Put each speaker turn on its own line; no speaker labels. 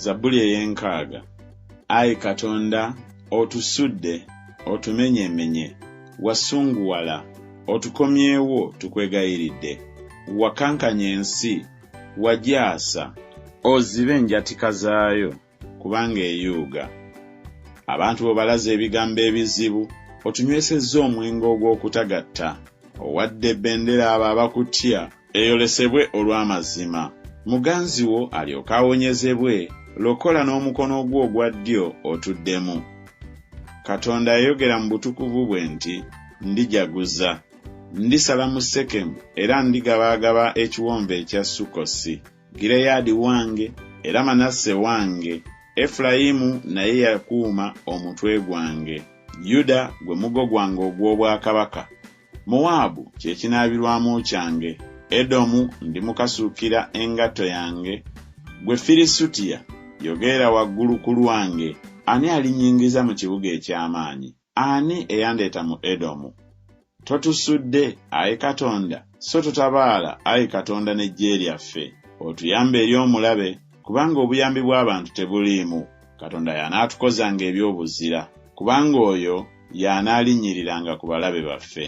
Zabbuli ey'enkaaga. Ayi Katonda, otusudde, otumenyeemenye, wasunguwala, otukomyewo tukwegayiridde. Wakankanya ensi, wagyasa, ozibe enjatika zaayo, kubanga eyuuga. Abantu bo balaze ebigambo ebizibu, otunywesezza omwenge ogw'okutagatta. Owadde bendera abo abakutya, eyolesebwe olw'amazima. Muganzi wo alyoke awonyezebwe, lokola n'omukono gwo ogwa ddyo otuddemu. Katonda yayogera mu butukuvu bwe nti, Ndijaguza, ndisala mu Sekemu era ndigabaagaba ekiwonvu ekya Sukkosi. Gireyaadi wange era Manase wange, Efulayimu naye yakuuma omutwe gwange, Yuda gwe muggo gwange ogw'obwakabaka. Mowaabu kye kinaabirwamu kyange, Edomu ndimukasuukira engatto yange. Ggwe Filisutiya, yogerera waggulu ku lwange, ani alinnyingiza mu kibuga eky'amaanyi? Ani eyandeeta mu Edomu? Totusudde, ayi Katonda, so totabaala, ayi Katonda, n'eggye lyaffe. Otuyambe eri omulabe, kubanga obuyambi bw'abantu tebuliimu. Katonda y'anaatukozanga eby'obuzira, kubanga oyo y'anaalinnyiriranga ku balabe baffe.